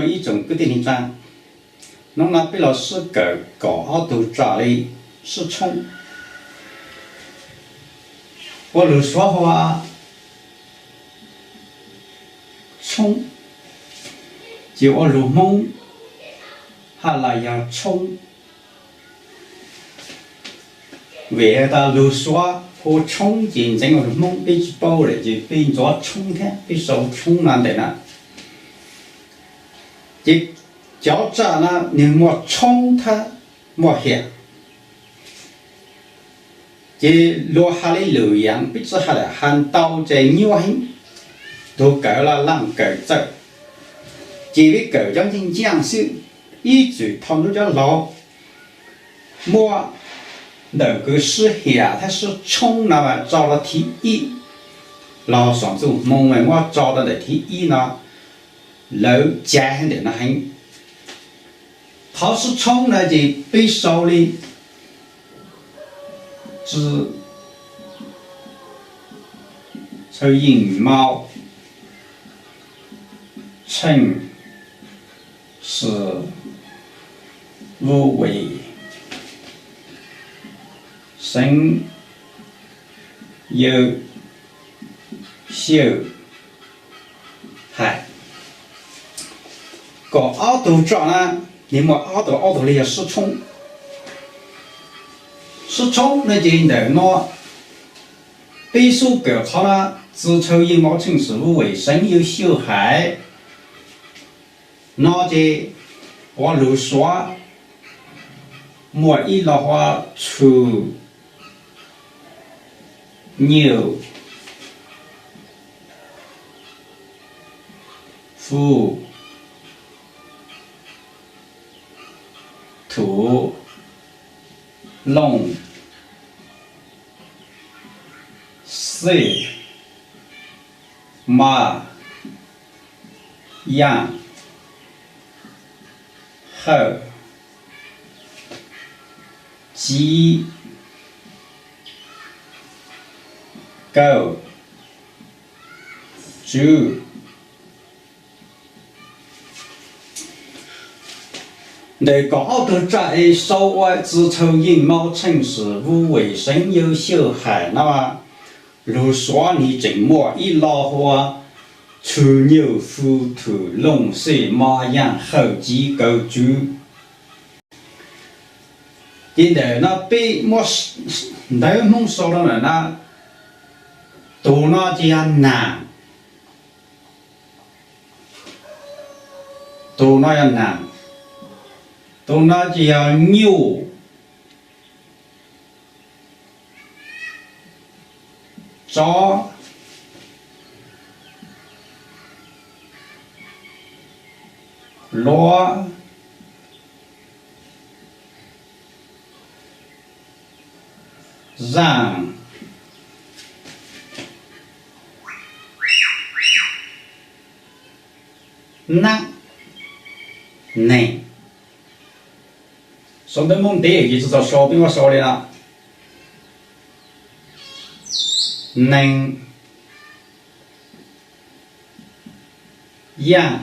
Ib tsoom kwv tij neej tsa, hnub no peb los sib kawm kaum ob tug tsam li sib tshoob. Ua lug Suav hu ua tshoob, ces ua lug Hmoob hab los yog tshoob. Vim has tas lug Suav hu tshoob ces ntxeev ua lug Hmoob peb tsis paub lawm ces peb ntxuav tshoob thiab peb sau tshoob no ntawm na. Ces cov tsam no nwg muaj tshoob thab muaj hiam. Ces luag has le lwm yaav, peb tsi has lawm, has ntau ces nyuaj heev. Tug kawm los laaj kawm txawj, ces peb kawm cov ncaaj ncaaj xwb. Ib txwm thaus ntuj cov laug muab ntawm kws sib hiam thab sib tshoob no tso rau thib ib, los saum txuj hmoo muab tso rau ntawm thib ib no, lawv caiv ntawm no heev. Qhov sib tshoob no ces peb sau le 自抽硬毛 乘 是无尾 神 又 秀 海. Kaum ob tug tsam na, nwg muaj ob tug, ob tug le yog sib tshoob. Sib tshoob no ces ntawm no peb xub kawm qhov na, 自抽硬毛乘 是无尾 神 又 秀 海 no ces ua lug Suav muaj ib lo hu ua 初牛 伏 土 弄 岁 末 闟 后 集 构 组. Ntawm kaum ob tug tsam es sau ua 自抽硬毛乘 是无尾 神 又 秀 海 no, lug Suav nwg tseem muaj ib lo hu ua 初牛 伏 土 弄 岁 末 闟 后 集 构 组. Ces ntawm no peb muab ntawv Hmoob sau rau ntawm no, tug no ces yog naag, tug no yog naag, tug no ces yog nyuj, tsov, luav, zaaj, nab, neeg. Sau ntawv Hmoob ntev ces tsi txaus sau, peb muab sau li no: neeg, yaaj,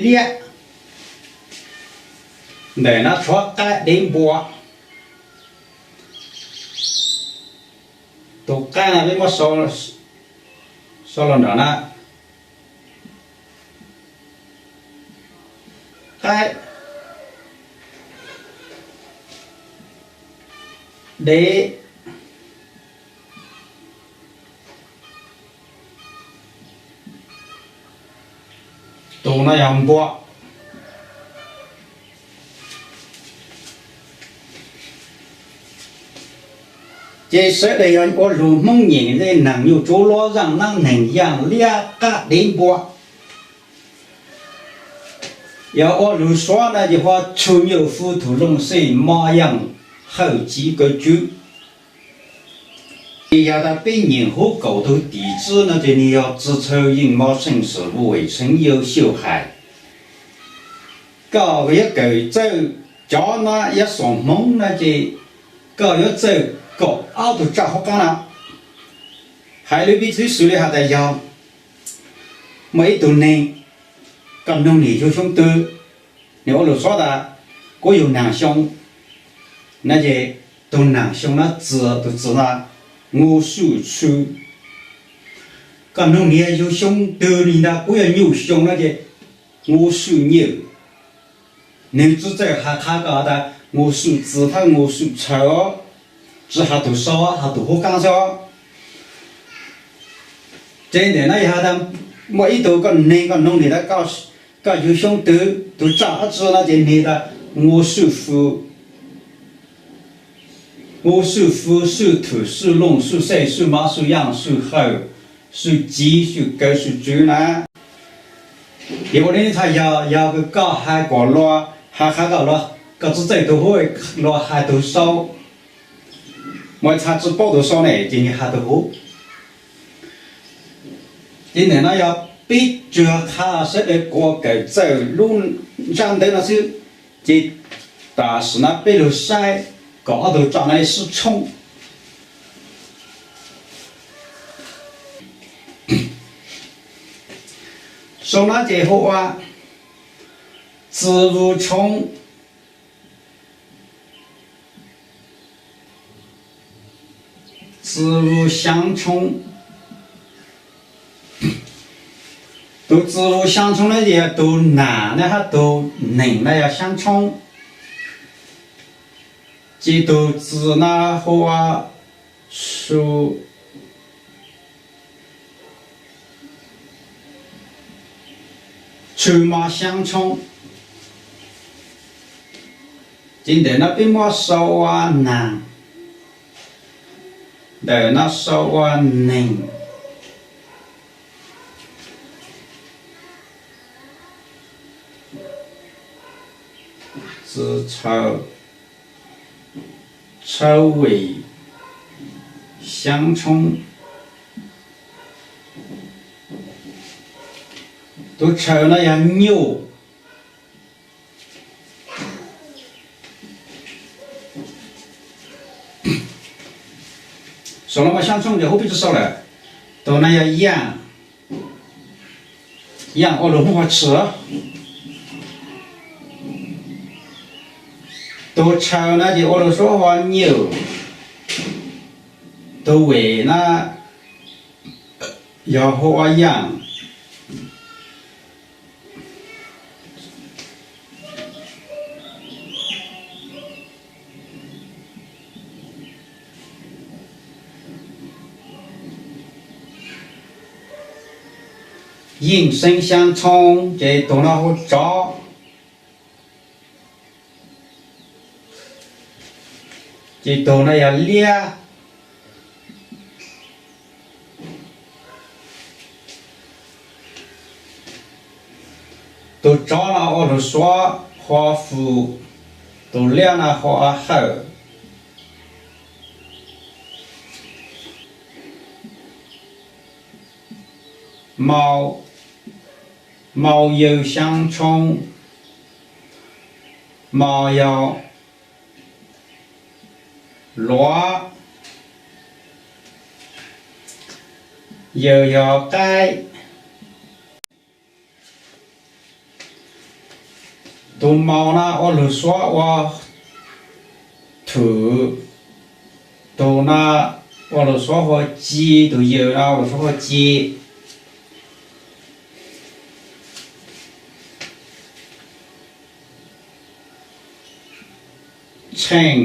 liab. Ntawm no tshuav qaib, dev, npua. Tug qaib no peb muab sau los nram na. Qaib, dev, tug no yog npua. Ces sawv daws yog ua lug Hmoob nyeem le naag, nyuj, tsov, luav, zaaj, nab, neeg, yaaj, liab, qab, dev, npua. Yog ua lug Suav na ces hu ua 初牛 伏 土 弄 岁 末 闟 后 集 构 组. Ces yog tas peb nyeem huv kaum tug tim tswb no ces nwg yog 自抽硬毛乘 是无尾 神 又 秀 海. Koj yuav kawm txawj cov no, yuav xaus Hmoob no ces koj yuav txawj kaum ob tug tsaj huv qaab no. Hais lub pib xwb xws li has tas yog muaj ib tug neeg, koj noog nim yug xyoo twg, nws ua lus suab tas kuv yug nees xyoo na ces tus nees xyoo no txwv, tus txwv no ngu su tsu. Koj noog nim yug xyoo twg, nws ntag kuv yog nyuj xyoo no ces ngu su nyuj. Nws tsis txawj has qha kom tas ngu su txwv thiab ngu su tshaw os, tsis has tus sau, has tus huv qab xwb. Ces ntawm no yog has tas muaj ib tug koj neeg, koj noog nim tas koj yug xyoo twg, tus tsaj dab tsi no ces nws tas ngu su fw. Ngu su fw, su thwm, su looj, su xej, su mov, su yaaj, su hawm, su civ, su kaw, su tswv na. Ces ua li txhais yog, yog koj hais kom luag, hais qha kom luag, koj tsis txawj tus huv, luag hais tus sau, muaj txhais tsis paub tus sau ne ces nws hais tus huv. Ces ntawm no yog peb tsuas qha sawv daws kuas kawm txawj lub ntsab ntawv no xwb. Ces tam sim no peb lug saib kom ob tug tsaj no sib tshoob. Sau no ces hu ua txwv vus tshoob, txwv vus xyaa tshoob. Tus txwv vus xyaa tshoob no ces yog tus nam na hab tus nees na yog xyaa tshoob. Ces tus txwv no hu ua su tshwm mos xyaa tshoob. Ces ntawm no peb muab sau ua nam, ntawm no sau ua nees, txwv tshaw vim xyaa tshoob. Tus tshaw no yog nyuj. Saum no mas xyaa tshoob ces hu peb tsis sau lawm. Tus no yog yaaj, yaaj ua lug Hmoob hu tshwm. Tus tshaw no ces ua lug suab hu ua nyuj. Tus vim no yog hu ua yaaj. Yeej seeb xyaa tshoob ces tus no hu tsov. Ces tus no yog liab. Tus tsov no ua lug suab hu ua fwm, tus liab no hu ua hawm. Mau, mau yawg xyaa tshoob, mau yog luav, yawg yog qaib. Tus mau no ua lug suab ua thwm, tus no ua lug suab hu ua ci, tus yawg no ua lug suab hu ua ci. Tsheej,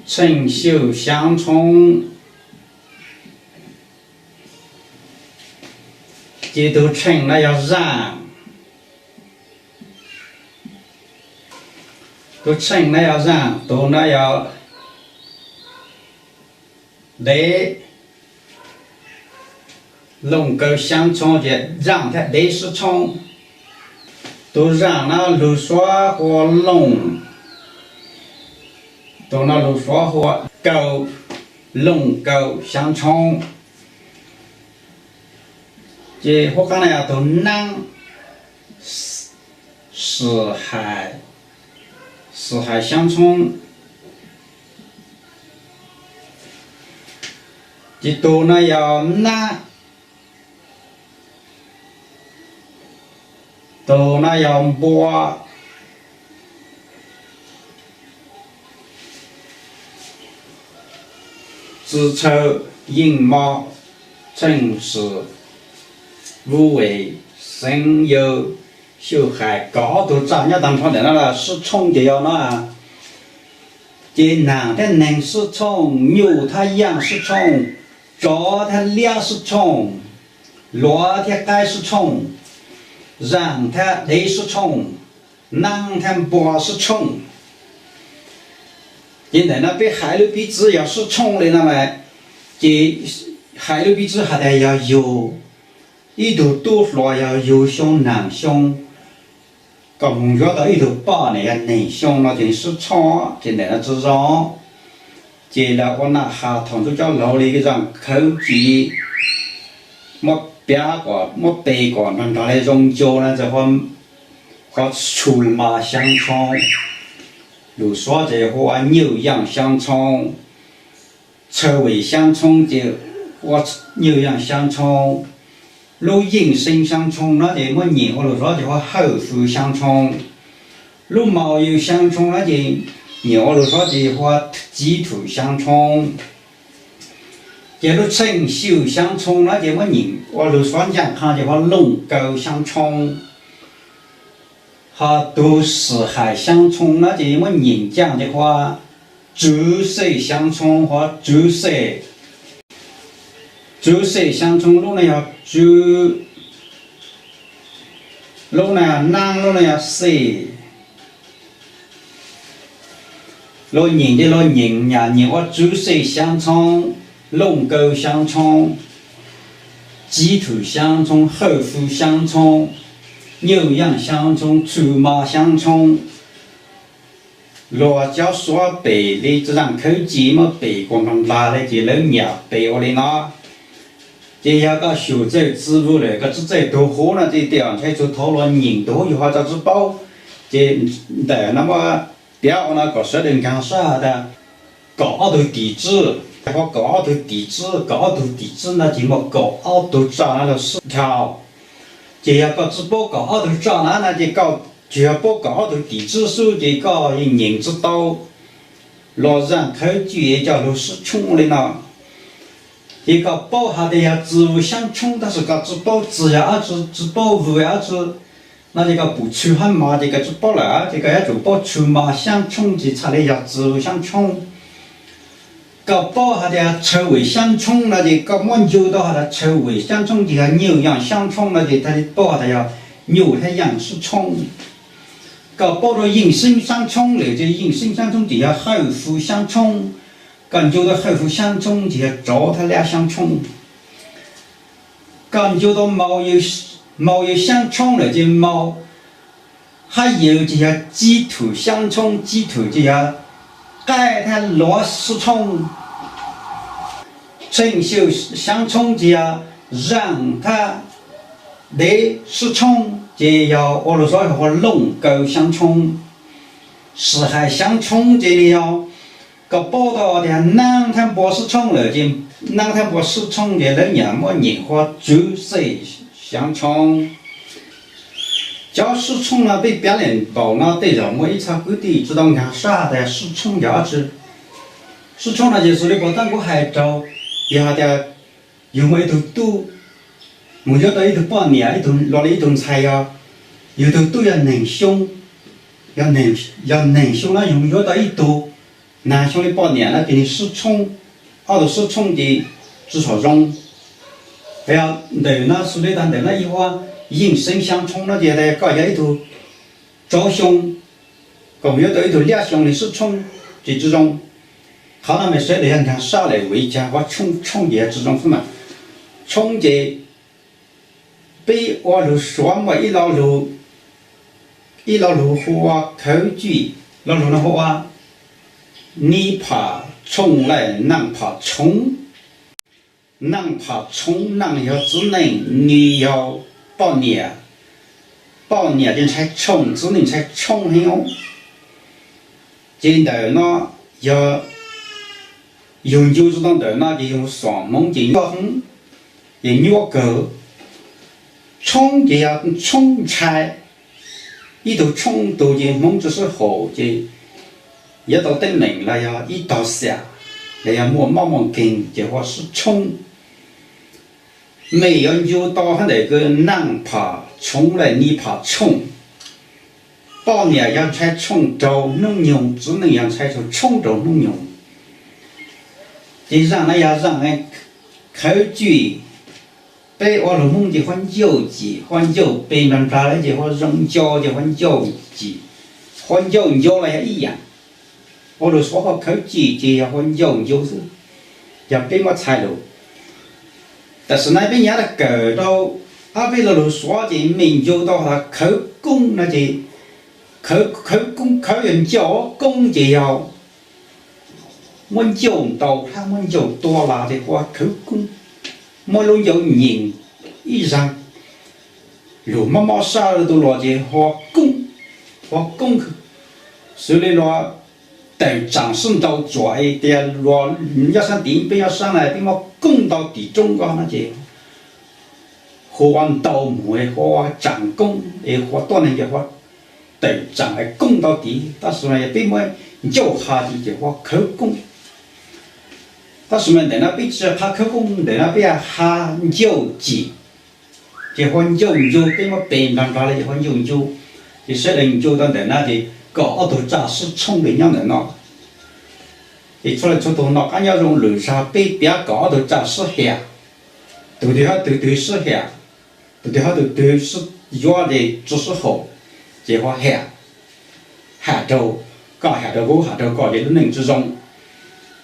tsheej xyawg xyaa tshoob, ces tus tsheej no yog zaaj. Tus tsheej no yog zaaj, tus no yog dev. Looj kaw xyaa tshoob ces zaaj thiab dev sib tshoob. Tus zaaj no lug suab hu ua looj, tus no lug suab hu ua kaw, looj kaw xyaa tshoob. Ces huab qaab no yog tus naab, xwm hais, xwm hais xyaa tshoob. Ces tug no yog nab, tug no yog npua, txwj txhawj, yeej mo, tsheej swm, vuj ves, xeev yawg, xyuj hais, kaum ob tug tsaj nyob tag nrho ntawm no los sib tshooj ces yog no. Ces nam thiab neeg sib tshooj, nyuj thiab yaaj sib tshooj, tsov thiab liab sib tshooj, luav thiab qaib sib tshooj, zaaj thiab dev sib tshooj, naab thiab npua sib tshooj. Ces ntawm no peb hais lub piv txwv yog sib tshooj li no mas, ces hais lub piv txwv has tas yog yug ib tug tub hluas yog yug xyoo naag xyoo, kom mus yuav tau ib tug poj niam yog neeg xyoo no ces sib tshooj, ces ntawm no tsi zoo. Ces lawv ua nam has thaum ntsuj cob laug li zaaj khawv ci, muab piav kom, muab pe kom nrog nrog li zoo ncau na, txawm ho tshum mas xyaav tshoo, lus suav ces hu ua nyuj yaaj xyaav tshoo, tshaw vim xyaav tshoo ces ua nyuj yaaj xyaav tshoo, lub yeej seeb xyaav tshoo no ces muab nyeem ua lus suav ces hu ua hawj fwv xyaav tshoo, lub maus yws xyaav tshoo no ces nyeem ua lus suav ces hu ua civ thum xyaav tshoo, ces lub tsheej xyw xyaav tshoo no ces muab nyeem ua lus suav ncaaj qha ces hu ua looj kaw xyaav tshoo. Ho tug xwm hais xyaav tshoo no ces muab nyeem ncaaj ces hu ua tswv xej xyaav tshoo, hu ua tswv xej. Tswv xej xyaav tshoo lub no yog tswv, lub no yog naab, lub no yog xej. Luag nyeem ces luag nyeem, nyam nyeem ua tswv xej xyaav tshoo, looj kaw xyaav tshoo, civ thum xyaav tshoo, hawj fwv xyaav tshoo, nyuj yaaj xyaav tshoo, tshum mas xyaav tshoo. Luag cov suav pem li tsi zaaj khawv ci muab pem kuas nplag nplag li ces lawv nyam pem ua li no. Ces yog koj xyum txawj txwv vwm lawm koj tsi txawj tug huv no ces tej zaum ntshai txug thaum luag nyeem tug huv yus ho tsi paub. Ces ntawm no muab piav ua no kom sawv daws nkaag sab has tas kaum ob tug tim tswb, ho kaum ob tug tim tswb, kaum ob tug tim tswb no ces muaj kaum ob tug tsaj no los sib dhau. Ces yog koj tsi paub kaum ob tug tsaj na no ces koj tsuas yog paub kaum ob tug tim tswb xwb ces koj yeej nyeem tsi tau. Los zaaj khawv ci coj lug sib tshooj li no. Ces koj paub has tas yog txwv vwm xyaav tshoob tab sis koj tsi paub txwv yog dab tsi, tsi paub vwm dab tsi no ces koj pum tshwm hab mas ces koj tsi paub lawm ces koj yuav tsum paub tshwm mas xyaav tshoob ces txhaj li yog txwv vwm xyaav tshoob. Koj paub has tas tshaw vwm xyaav tshoob no ces koj muab ncu tau has tas tshaw vwm xyaav tshoob ces yog nyuj yaaj xyaav tshoob no ces txhaj li paub has tas yog nyuj hab yaaj sib tshoob. Koj paub rau yeej seeb xyaav tshoob lawm ces yeej seeb xyaav tshoob ces yog hawj fwv xyaav tshoob. Koj ncu tau hawj fwv xyaav tshoob ces yog tsov hab liab xyaav tshoob. Koj ncu tau maus yws xyaav tshoob lawm ces maus hab yws ces yog civ thum xyaav tshoob, civ thum ces yog qaib hab luav sib tshoob. Tsheej xyw xyaav tshoob ces yog zaaj hab dev sib tshoob ces yog ua lug xov hu ua looj kaw xyaav tshoob. Xwm hais xyaav tshoob ces yog koj paub tau tias naab hab npua sib tshoob lawm ces naab hab npua sib tshoob ces lawv nyam muab nyem hu ua tswv xej xyaav tshoob. Cov sib tshoob no peb piav le npaum no tej zaum muaj ib txha kwv tij tsi tau nkaag sab has tas sib tshoob yog dab tsi. Sib tshoob no ces xws li puas tab kuv hais rau, yog has tas yug muaj ib tug tub mus yuav tau ib tug poj niam, ib tug luag li ib tug ntxhais yog, yug tug tub yog neeg xyoo, yog neeg xyoo na yug mus yuav tau ib tug naag xyoo li poj niam na ces nwg sib tshoob, ob tug sib tshoob ces tsi tshua zoo. Ntawm no xws li tag ntawm no ib hu ua yeej seeb xyaav tshoob no ces koj yog ib tug tsov xyoo, koj mus yuav tau ib tug liab xyoo li sib tshoob ces tsi zoo. Qhov no mas sawv daws yog nkaag sab lawm vim li cas hu ua tshoob, tshoob ces yog tsi zoo xwb mas. Tshoob ces peb ua lug suav muaj ib lo lug, ib lo lug hu ua khawv ci, lo lug no hu ua ni pham tshooj laij naaj pham tshoov. Naaj pham tshoov, naaj yog txiv neej, ni yog poj niam, poj niam ces ntshai tshooj, txiv neej ntshai tshoob heev. Ces ntawm no yog Yug ncu tsis tau ntawm no ces yug xom hmoov ces nyuaj hwv, ces nyuaj kawg. Tshoob ces yog tshoob ntshai, ib tug tshoob tug ces hmoov tsis sib haum ces yuav tau teeb meem los yog ib tog xiam, los yog muaj mob muaj nkeeg ces hu ua sib tshoob. Mej yuav ncu tau hab ntawm kws neej pham tshooj le ni pham tshooj. Poj niam yog ntshai tshooj rau hnub nyoog, txiv neej yog ntshai tshooj rau hnub nyoog. Ces zaaj no yog zaaj khawv cim. Peb ua lug Hmoob ces huab ncauj cim, huab ncauj pes nplag nplag le ces huab zoo nco ces huab ncauj cim, huab ncauj ncu los yog ib yaam. Ua lug Suav hu khawv cim ces yog huab ncauj ncu xwb, yog peb muab txhais lug. Tam sim no peb nyav tau kawm rau ob peb lo lug Suav ces mej ncu tau has khawv koob no ces khawv, khawv koob, khawv yog ncauj, koob ces yog muab ncauj ntaus hab muab ncauj tua los ces hu ua khawv koob. Muab lub ncauj nyeem ib zaag, lug mob mob sab le tug los ces hu ua koob, hu ua koob. Xws le luag tawm tsaam sib ntaus tsuam es tias luag nyob saab tim peb nyob saab na peb muab koob ntau tim roob ko no ces hu ua ntaus mus es hu ua tsaam koob es hu ua tuab neeg ces hu ua tawm tsaam es koob ntau tid. Tab sis no yog peb muab ncauj has ces hu ua khawv koob. Tab sis mas ntawm no peb tsi has khawv koob, ntawm no peb has ncauj cim, ces hu ua ncauj ncu, peb muab pes nplag nplag le ces hu ua ncauj ncu. Ces sawv daws ncu tau ntawm no ces kom ob tug tsaj sib tshooj le nyob ntawm no. Ces txhua leej txhua tug noj qaab nyob zoo, lwm zag peb piav kom ob tug tsaj sib hia, tug twg hab tug twg sib hia, tug twg hab tug twg sib yuav ces tsi sib haum, ces hu ua hia, ham rau koj, ham rau kuv, ham rau koj ces lub neej tsi zoo.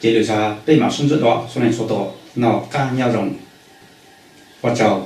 Ces lwm zag peb maam sib ntsib dua, txhua leej txhua tug noj qaab nyob zoo, ua tsaug.